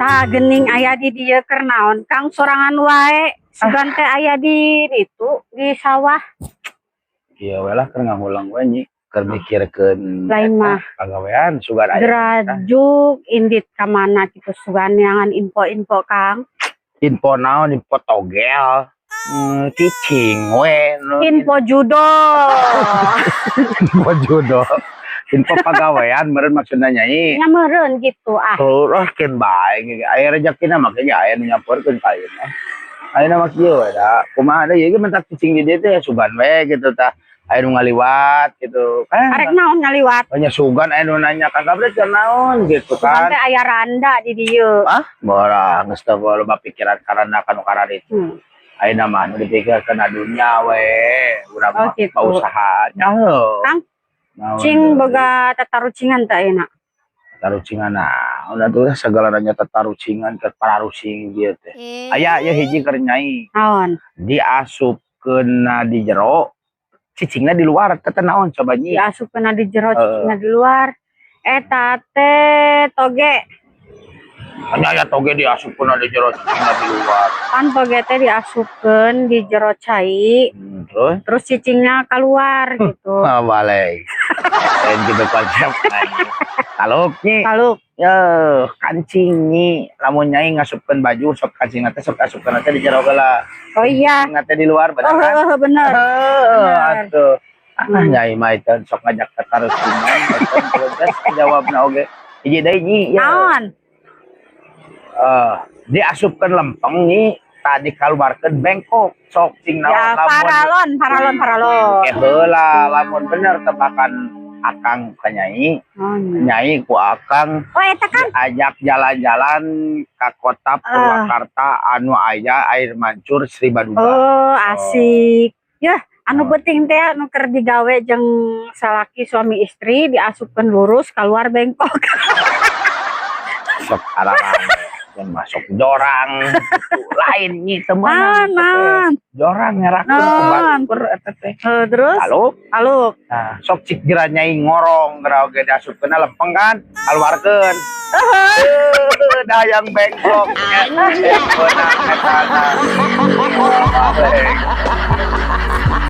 Tah, gening aya di dieu keur naon, Kang, sorangan wae? Sugan teh aya di ditu, di sawah. Iya we lah, keur ngahulang we, Nyi. Keur mikirkeun Lain mah. pagawean sugan aya. Gerajuk indit ka mana gitu, sugan neangan info-info, Kang. Info naon? Info togel. Cicing we. Info judol. Info jodoh. Info pagawean meureun maksudna, Nyai. Nya meureun gitu ah. Terus keun bae aya rezekina mah ge aya nu nyamperkeun ka ayeuna. Ayeuna mah kieu we da. Kumaha deui ieu ge, mentak cicing di dieu teh sugan we gitu tah. Aya nu ngaliwat gitu kan. Arek naon ngaliwat? Banyak sugan aya nu nanya, "Kang Kabret keur naon?" gitu Sugan kan. Teh aya randa di dieu. Ah, bora geus teu loba pikiran karena kanu kararitu. Ayeuna mah nu dipikirkeun dunya we. Urang Oh, mah gitu. Usaha nya heuh. Kang, Naon cing deui? Boga tatarucingan teh ayeuna? Tarucingan naon atuh, sagalana tatarucingan ke pararusing dieu teh. Aya ya hiji keur Nyai. Naon? Diasupkeun di jero, cicingna di luar, teh naon coba, Nyi? Diasupkeun di jero, cicingna di luar. Eta teh toge. Hanya aya toge diasupkeun di jero, cicingna di luar? Pan toge teh diasupkeun di jero cai, Terus terus cicingnya keluar gitu. Ah, balik. Lain gitu konsep. Taluk, Nyi. Taluk. Yo, kancing, Nyi. Lamun Nyai ngasupkeun baju, sok kancing teh sok asupkeun teh di jero heula. Oh iya. Cicingna teh di luar, bener Oh, kan? Heeh, bener. Heeh, Bener. atuh. Ah, Nyai mah itu sok ngajak tatarucingan, terus jawabna oge. Hiji deui, Nyi, ya. Naon? Eh, diasupkeun lempeng, Nyi, tadi kaluarkeun bengkok. Sok cing naon? Ya, paralon, paralon, paralon. Eh, heula, lamun bener tebakan akang ka Nyai, Oh, iya. Nyai ku akang Oh, eta kan diajak jalan-jalan ke kota Purwakarta anu aya air mancur Sri Baduga. Oh, asik. Ya, anu Oh. penting teh anu keur digawe jeung salaki suami istri, diasupkeun lurus, keluar bengkok. Sok ararane dan masuk jorang gitu. Lain, Nyi, teu meunang. Naon, naon? Jorang ngerakeun ku Naon? batur eta teh. Eh, terus Taluk. Taluk. Nah, sok cik geura Nyai ngorong geura oge diasupkeun lempeng kan, keluarkeun. Eh, dayang bengkok nya. Eh, beunang eta na. Oh, bengkok.